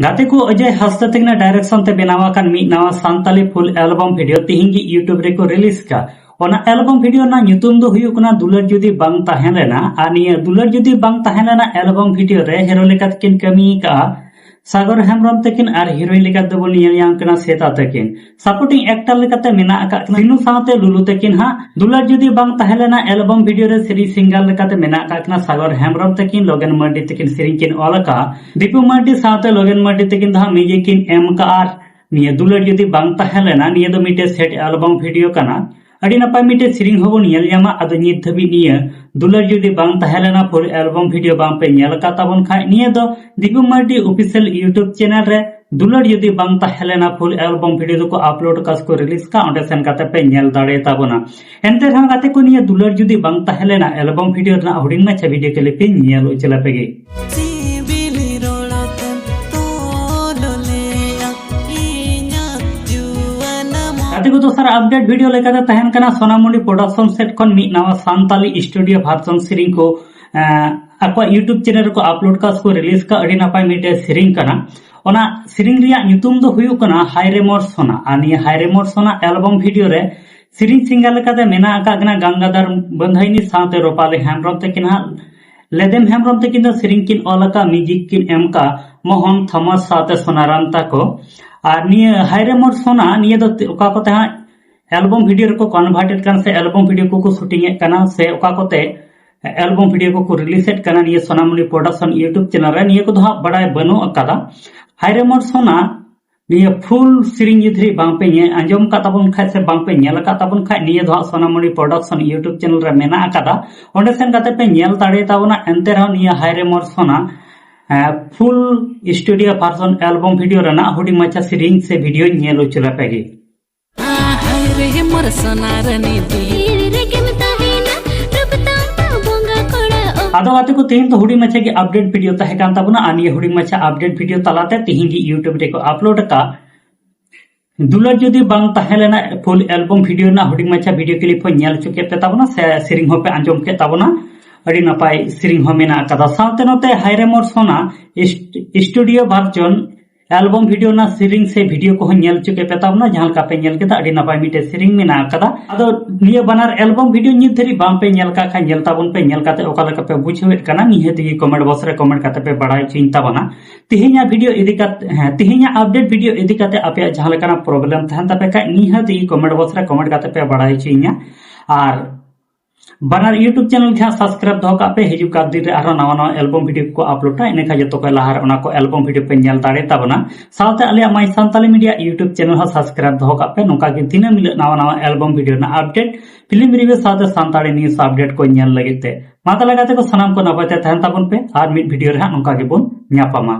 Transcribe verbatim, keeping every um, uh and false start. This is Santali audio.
ᱜᱟᱛᱮ ᱠᱚ, ᱚᱡᱚᱭ ᱦᱟᱸᱥᱫᱟ ᱛᱟᱹᱠᱤᱱᱟᱜ direction ᱛᱮ ᱵᱮᱱᱟᱣ ᱟᱠᱟᱱ ᱢᱤᱫ ᱱᱟᱣᱟ ᱥᱟᱱᱛᱟᱞᱤ full album video ᱛᱤᱦᱤᱧ ᱜᱮ YouTube ᱨᱮᱠᱚ release ᱠᱟ᱾ ᱚᱱᱟ album video ᱨᱮᱱᱟᱜ ᱧᱩᱛᱩᱢ ᱫᱚ ᱦᱩᱭᱩᱜ ᱠᱟᱱᱟ ᱫᱩᱞᱟᱹᱲ ᱡᱩᱫᱤ ᱵᱟᱝ ᱛᱟᱦᱮᱸ ᱞᱮᱱᱟ᱾ ᱟᱨ ᱱᱤᱭᱟᱹ ᱫᱩᱞᱟᱹᱲ ᱡᱩᱫᱤ ᱵᱟᱝ ᱛᱟᱦᱮᱸ ᱞᱮᱱᱟ album video ᱨᱮ hero ᱞᱮᱠᱟᱛᱮ ᱠᱤᱱ ᱠᱟᱹᱢᱤ ᱟᱠᱟᱫᱼᱟ ᱥᱟᱜᱚᱨ ᱦᱮᱢᱵᱨᱚᱢ ᱛᱟᱹᱠᱤᱱ ᱟᱨ heroine ᱞᱮᱠᱟᱛᱮ ᱵᱚᱱ ᱧᱮᱞ ᱧᱟᱢ ᱠᱟᱱᱟ ᱥᱮᱛᱟ ᱛᱟᱹᱠᱤᱱ᱾ Supporting actor ᱞᱮᱠᱟᱛᱮ ᱢᱮᱱᱟᱜ ᱟᱠᱟᱫ ᱠᱤᱱᱟ ᱥᱤᱱᱩ ᱥᱟᱶᱛᱮ ᱞᱩᱞᱩ ᱛᱟᱹᱠᱤᱱ ᱦᱟᱸᱜ᱾ ᱫᱩᱞᱟᱹᱲ ᱡᱩᱫᱤ ᱵᱟᱝ ᱛᱟᱦᱮᱸ ᱞᱮᱱᱟ album video ᱨᱮ ᱥᱮᱨᱮᱧ singer ᱞᱮᱠᱟᱛᱮ ᱢᱮᱱᱟᱜ ᱟᱠᱟᱫ ᱠᱤᱱᱟ ᱥᱟᱜᱚᱨ ᱦᱮᱢᱵᱨᱚᱢ ᱛᱟᱹᱠᱤᱱ, ᱞᱚᱜᱮᱱ ᱢᱟᱨᱰᱤ ᱛᱟᱹᱠᱤᱱ ᱥᱮᱨᱮᱧ ᱠᱤᱱ ᱚᱞ ᱟᱠᱟᱫᱼᱟ᱾ ᱫᱤᱯᱩ ᱢᱟᱨᱰᱤ ᱥᱟᱶᱛᱮ ᱞᱚᱜᱮᱱ ᱢᱟᱨᱰᱤ ᱛᱟᱹᱠᱤᱱ ᱫᱚ ᱦᱟᱸᱜ music ᱠᱤᱱ ᱮᱢ ᱟᱠᱟᱫᱼᱟ᱾ ᱟᱨ ᱱᱤᱭᱟᱹ ᱫᱩᱞᱟᱹᱲ ᱡᱩᱫᱤ ᱵᱟᱝ ᱛᱟᱦᱮᱸ ᱞᱮᱱᱟ, ᱱᱤᱭᱟᱹ ᱫᱚ ᱢᱤᱫᱴᱮᱡ set album video ᱠᱟᱱᱟ᱾ ᱟᱹᱰᱤ ᱱᱟᱯᱟᱭ ᱢᱤᱫᱴᱮᱡ ᱥᱮᱨᱮᱧ ᱦᱚᱸᱵᱚᱱ ᱧᱮᱞ ᱧᱟᱢᱟ᱾ ᱟᱫᱚ ᱱᱤᱛ ᱫᱷᱟᱹᱵᱤᱡ ᱱᱤᱭᱟᱹ ᱫᱩᱞᱟᱹᱲ ᱡᱩᱫᱤ ᱵᱟᱝ ᱛᱟᱦᱮᱸ ᱞᱮᱱᱟ full album video ᱵᱟᱝ ᱯᱮ ᱧᱮᱞ ᱟᱠᱟᱫ ᱛᱟᱵᱚᱱ ᱠᱷᱟᱡ, ᱱᱤᱭᱟᱹ ᱫᱚ ᱫᱤᱯᱩ ᱢᱟᱨᱰᱤ official YouTube channel ᱨᱮ ᱫᱩᱞᱟᱹᱲ ᱡᱩᱫᱤ ᱵᱟᱝ ᱛᱟᱦᱮᱸ ᱞᱮᱱᱟ full album video ᱫᱚᱠᱚ upload ᱠᱟᱜ ᱥᱮᱠᱚ release ᱠᱟᱜ, ᱚᱸᱰᱮ ᱥᱮᱱ ᱠᱟᱛᱮ ᱯᱮ ᱧᱮᱞ ᱫᱟᱲᱮ ᱛᱟᱵᱚᱱᱟ᱾ ᱮᱱᱛᱮ ᱨᱮᱦᱚᱸ ᱜᱟᱛᱮ ᱠᱚ, ᱱᱤᱭᱟᱹ ᱫᱩᱞᱟᱹᱲ ᱡᱩᱫᱤ ᱵᱟᱝ ᱛᱟᱦᱮᱸ ᱞᱮᱱᱟ album video ᱨᱮᱱᱟᱜ ᱦᱩᱰᱤᱧ ᱢᱟᱪᱷᱟ video clip ᱤᱧ ᱧᱮᱞ ᱦᱚᱪᱚ ᱞᱮᱯᱮ ᱜᱮ᱾ ᱜᱟᱛᱮ ᱠᱚ, ᱫᱚᱥᱟᱨ update video ᱞᱮᱠᱟᱛᱮ ᱛᱟᱦᱮᱱ ᱠᱟᱱᱟ ᱥᱳᱱᱟᱢᱩᱱᱤ Production set ᱠᱷᱚᱱ ᱢᱤᱫ ᱱᱟᱣᱟ ᱥᱟᱱᱛᱟᱞᱤ studio version ᱥᱮᱨᱮᱧ ᱠᱚ, ᱮᱸ, ᱟᱠᱚᱣᱟᱜ YouTube channel ᱨᱮᱠᱚ upload ᱠᱟᱜ ᱥᱮᱠᱚ release ᱠᱟᱜ᱾ ᱟᱹᱰᱤ ᱱᱟᱯᱟᱭ ᱢᱤᱫᱴᱮᱡ ᱥᱮᱨᱮᱧ ᱠᱟᱱᱟ᱾ ᱚᱱᱟ ᱥᱮᱨᱮᱧ ᱨᱮᱭᱟᱜ ᱧᱩᱛᱩᱢ ᱫᱚ ᱦᱩᱭᱩᱜ ᱠᱟᱱᱟ ᱦᱟᱭ ᱨᱮ ᱢᱚᱨ ᱥᱳᱱᱟ᱾ ᱟᱨ ᱱᱤᱭᱟᱹ ᱦᱟᱭ ᱨᱮ ᱢᱚᱨ ᱥᱳᱱᱟ album video ᱨᱮ ᱥᱮᱨᱮᱧ singer ᱞᱮᱠᱟᱛᱮ ᱢᱮᱱᱟᱜ ᱟᱠᱟᱫ ᱠᱤᱱᱟ ᱜᱟᱝᱜᱟᱫᱷᱟᱨ ᱵᱟᱹᱫᱷᱟᱭᱱᱤ ᱥᱟᱶᱛᱮ ᱨᱚᱯᱟᱞᱤ ᱦᱮᱢᱵᱨᱚᱢ ᱛᱟᱹᱠᱤᱱ ᱦᱟᱸᱜ᱾ ᱞᱮᱫᱮᱢ ᱦᱮᱢᱵᱨᱚᱢ ᱛᱟᱹᱠᱤᱱ ᱫᱚ ᱥᱮᱨᱮᱧ ᱠᱤᱱ ᱚᱞ ᱟᱠᱟᱫ, music ᱠᱤᱱ ᱮᱢ ᱟᱠᱟᱫ ᱢᱳᱦᱚᱱ ᱛᱷᱚᱢᱟᱥ ᱥᱟᱶᱛᱮ ᱥᱳᱱᱟᱨᱟᱢ ᱛᱟᱠᱚ᱾ ᱟᱨ ᱱᱤᱭᱟᱹ ᱦᱟᱭ ᱨᱮ ᱢᱚᱨ ᱥᱳᱱᱟ, ᱱᱤᱭᱟᱹ ᱫᱚ ᱚᱠᱟ ᱠᱚᱛᱮ ᱦᱟᱸᱜ album video ᱨᱮᱠᱚ convert ᱮᱫ ᱠᱟᱱ ᱥᱮ album video ᱠᱚᱠᱚ shooting ᱮᱫ ᱠᱟᱱᱟ ᱥᱮ ᱚᱠᱟ ᱠᱚᱛᱮ album video ᱠᱚᱠᱚ release ᱮᱫ ᱠᱟᱱᱟ ᱱᱤᱭᱟᱹ ᱥᱳᱱᱟᱢᱩᱱᱤ Production YouTube channel ᱨᱮ, ᱱᱤᱭᱟᱹ ᱠᱚᱫᱚ ᱦᱟᱸᱜ ᱵᱟᱲᱟᱭ ᱵᱟᱹᱱᱩᱜ ᱟᱠᱟᱫᱟ᱾ ᱦᱟᱭ ᱨᱮ ᱢᱚᱨ ᱥᱳᱱᱟ ᱱᱤᱭᱟᱹ full ᱥᱮᱨᱮᱧ ᱡᱩᱫᱤ ᱵᱟᱝ ᱯᱮ ᱧᱮ-, ᱟᱸᱡᱚᱢ ᱠᱟᱜ ᱛᱟᱵᱚᱱ ᱠᱷᱟᱡ ᱥᱮ ᱵᱟᱝ ᱯᱮ ᱧᱮᱞ ᱟᱠᱟᱫ ᱛᱟᱵᱚᱱ ᱠᱷᱟᱡ, ᱱᱤᱭᱟᱹ ᱫᱚ ᱦᱟᱸᱜ ᱥᱳᱱᱟᱢᱩᱱᱤ Production YouTube channel ᱨᱮ ᱢᱮᱱᱟᱜ ᱟᱠᱟᱫᱟ, ᱚᱸᱰᱮ ᱥᱮᱱ ᱠᱟᱛᱮ ᱯᱮ ᱧᱮᱞ ᱫᱟᱲᱮ ᱛᱟᱵᱚᱱᱟ᱾ ᱮᱱᱛᱮ ᱨᱮᱦᱚᱸ ᱱᱤᱭᱟᱹ ᱦᱟᱭ ᱨᱮ ᱢᱚᱨ ᱥᱳᱱᱟ, ᱮ, full studio version album video ᱨᱮᱱᱟᱜ ᱦᱩᱰᱤᱧ ᱢᱟᱪᱷᱟ ᱥᱮᱨᱮᱧ ᱥᱮ video ᱧᱮᱞ ᱦᱚᱪᱚ ᱞᱮᱯᱮ ᱜᱮ᱾ ᱦᱟᱭ ᱨᱮ ᱢᱚᱨ ᱥᱳᱱᱟ ᱨᱟᱱᱤ ᱫᱤ᱾ ᱦᱤᱲ ᱨᱮᱜᱮᱢ ᱛᱟᱦᱮᱱᱟ, ᱨᱩᱯ ᱛᱟᱢ ᱫᱚ ᱵᱚᱸᱜᱟ ᱠᱚᱲᱟ ᱚ᱾ ᱟᱫᱚ ᱜᱟᱛᱮ ᱠᱚ, ᱛᱮᱦᱮᱧ ᱫᱚ ᱦᱩᱰᱤᱧ ᱢᱟᱪᱷᱟ ᱜᱮ update video ᱛᱟᱦᱮᱸ ᱠᱟᱱ ᱛᱟᱵᱚᱱᱟ, ᱟᱨ ᱱᱤᱭᱟᱹ ᱦᱩᱰᱤᱧ ᱢᱟᱪᱷᱟ update video ᱛᱟᱞᱟᱛᱮ ᱛᱮᱦᱮᱧ ᱜᱮ YouTube ᱨᱮᱠᱚ upload ᱟᱠᱟᱫ ᱫᱩᱞᱟᱹᱲ ᱡᱩᱫᱤ ᱵᱟᱝ ᱛᱟᱦᱮᱸ ᱞᱮᱱᱟ full album video ᱨᱮᱱᱟᱜ ᱦᱩᱰᱤᱧ ᱢᱟᱪᱷᱟ video clip ᱦᱚᱸ ᱧᱮᱞ ᱦᱚᱪᱚ ᱠᱮᱫ ᱯᱮ ᱛᱟᱵᱚᱱᱟ, ᱥᱮ ᱥᱮᱨᱮᱧ ᱦᱚᱸᱯᱮ ᱟᱸᱡᱚᱢ ᱠᱮᱫ ᱛᱟᱵᱚᱱᱟ᱾ ᱟᱹᱰᱤ ᱱᱟᱯᱟᱭ ᱥᱮᱨᱮᱧ ᱦᱚᱸ ᱢᱮᱱᱟᱜ ᱟᱠᱟᱫᱟ᱾ ᱥᱟᱶᱛᱮ ᱱᱚᱛᱮ ᱦᱟᱭᱨᱮᱢᱚᱨ ᱥᱳᱱᱟ ᱥᱴᱩᱰᱤᱭᱳ ᱵᱷᱟᱨᱡᱚᱱ ᱮᱞᱵᱚᱢ ᱵᱷᱤᱰᱤᱭᱳ ᱨᱮᱱᱟᱜ ᱥᱮᱨᱮᱧ ᱥᱮ ᱵᱷᱤᱰᱤᱭᱳ ᱠᱚᱦᱚᱸ ᱧᱮᱞ ᱦᱚᱪᱚ ᱠᱮᱫ ᱯᱮ ᱛᱟᱵᱚᱱᱟ᱾ ᱡᱟᱦᱟᱸ ᱞᱮᱠᱟ ᱯᱮ ᱧᱮᱞ ᱠᱮᱫᱟ, ᱟᱹᱰᱤ ᱱᱟᱯᱟᱭ ᱢᱤᱫᱴᱮᱡ ᱥᱮᱨᱮᱧ ᱢᱮᱱᱟᱜ ᱟᱠᱟᱫᱟ᱾ ᱟᱫᱚ ᱱᱤᱭᱟᱹ ᱵᱟᱱᱟᱨ ᱮᱞᱵᱚᱢ ᱵᱷᱤᱰᱤᱭᱳ ᱱᱤᱛ ᱫᱷᱟᱹᱨᱤᱡ ᱵᱟᱝ ᱯᱮ ᱧᱮᱞ ᱠᱟᱜ ᱠᱷᱟᱱ, ᱧᱮᱞ ᱛᱟᱵᱚᱱ ᱯᱮ᱾ ᱧᱮᱞ ᱠᱟᱛᱮ ᱚᱠᱟ ᱞᱮᱠᱟ ᱯᱮ ᱵᱩᱡᱷᱟᱹᱣᱮᱫ ᱠᱟᱱᱟ, ᱱᱤᱦᱟᱹᱛ ᱜᱮ ᱠᱚᱢᱮᱱᱴ ᱵᱚᱠᱥ ᱨᱮ ᱠᱚᱢᱮᱱᱴ ᱠᱟᱛᱮ ᱯᱮ ᱵᱟᱲᱟᱭ ᱦᱚᱪᱚᱧ ᱛᱟᱵᱚᱱᱟ᱾ ᱛᱮᱦᱮᱧᱟᱜ ᱵᱷᱤᱰᱤᱭᱳ ᱤᱫᱤ ᱠᱟᱛᱮ, ᱦᱮᱸ, ᱛᱮᱦᱮᱧᱟᱜ ᱟᱯᱰᱮᱴ ᱵᱷᱤᱰᱤᱭᱳ ᱤᱫᱤ ᱠᱟᱛᱮ ᱟᱯᱮᱭᱟᱜ ᱡᱟᱦᱟᱸ ᱞᱮᱠᱟᱱᱟᱜ ᱯᱨᱚᱵᱞᱮᱢ ᱛᱟᱦᱮᱱ ᱛᱟᱯᱮ ᱠᱷᱟᱡ, ᱱᱤᱦᱟᱹᱛ ᱜᱮ ᱠᱚᱢᱮᱱᱴ ᱵᱚᱠᱥ ᱨᱮ ᱠᱚᱢᱮᱱᱴ ᱠᱟᱛᱮ ᱯᱮ ᱵᱟᱲᱟᱭ ᱦᱚᱪᱚᱧᱟ᱾ ᱟᱨ ᱵᱟᱱᱟᱨ YouTube ᱪᱮᱱᱮᱞ ᱜᱮ ᱦᱟᱸᱜ ᱥᱟᱵᱥᱠᱨᱟᱭᱤᱵ ᱫᱚᱦᱚ ᱠᱟᱜ ᱯᱮ᱾ ᱦᱤᱡᱩᱜ ᱠᱟᱱ ᱫᱤᱱ ᱨᱮ ᱟᱨᱦᱚᱸ ᱱᱟᱣᱟ ᱱᱟᱣᱟ ᱮᱞᱵᱚᱢ ᱵᱷᱤᱰᱤᱭᱳ ᱠᱚ ᱟᱯᱞᱳᱰᱟ, ᱤᱱᱟᱹᱠᱷᱟᱱ ᱡᱚᱛᱚ ᱠᱷᱚᱱ ᱞᱟᱦᱟ ᱨᱮ ᱚᱱᱟ ᱠᱚ ᱮᱞᱵᱚᱢ ᱵᱷᱤᱰᱤᱭᱳ ᱯᱮ ᱧᱮᱞ ᱫᱟᱲᱮ ᱛᱟᱵᱚᱱᱟ᱾ ᱥᱟᱶᱛᱮ ᱟᱞᱮᱭᱟᱜ ᱢᱟᱭ ᱥᱟᱱᱛᱟᱞᱤ ᱢᱤᱰᱤᱭᱟ YouTube ᱪᱮᱱᱮᱞ ᱦᱚᱸ ᱥᱟᱵᱥᱠᱨᱟᱭᱤᱵ ᱫᱚᱦᱚ ᱠᱟᱜ ᱯᱮ᱾ ᱱᱚᱝᱠᱟ ᱜᱮ ᱫᱤᱱᱟᱹᱢ ᱦᱤᱞᱳᱜ ᱱᱟᱣᱟ ᱱᱟᱣᱟ ᱮᱞᱵᱚᱢ ᱵᱷᱤᱰᱤᱭᱳ ᱨᱮᱱᱟᱜ ᱟᱯᱰᱮᱴ, ᱯᱷᱤᱞᱢ ᱨᱤᱵᱷᱤᱭᱩ ᱥᱟᱶᱛᱮ ᱥᱟᱱᱛᱟᱲᱤ ᱱᱤᱭᱩᱡ ᱟᱯᱰᱮᱴ ᱠᱚ ᱧᱮᱞ ᱞᱟᱹᱜᱤᱫ ᱛᱮ᱾ ᱢᱟ ᱛᱟᱦᱞᱮ ᱜᱟᱛᱮ ᱠᱚ, ᱥᱟᱱᱟᱢ ᱠᱚ ᱱᱟᱯᱟᱭ ᱛᱮ ᱛᱟᱦᱮᱱ ᱛᱟᱵᱚᱱ ᱯᱮ ᱟᱨ ᱢᱤᱫ ᱵᱷᱤᱰᱤᱭᱳ ᱨᱮ ᱦᱟᱸᱜ ᱱᱚᱝᱠᱟ ᱜᱮᱵᱚᱱ ᱧᱟᱯᱟᱢᱟ᱾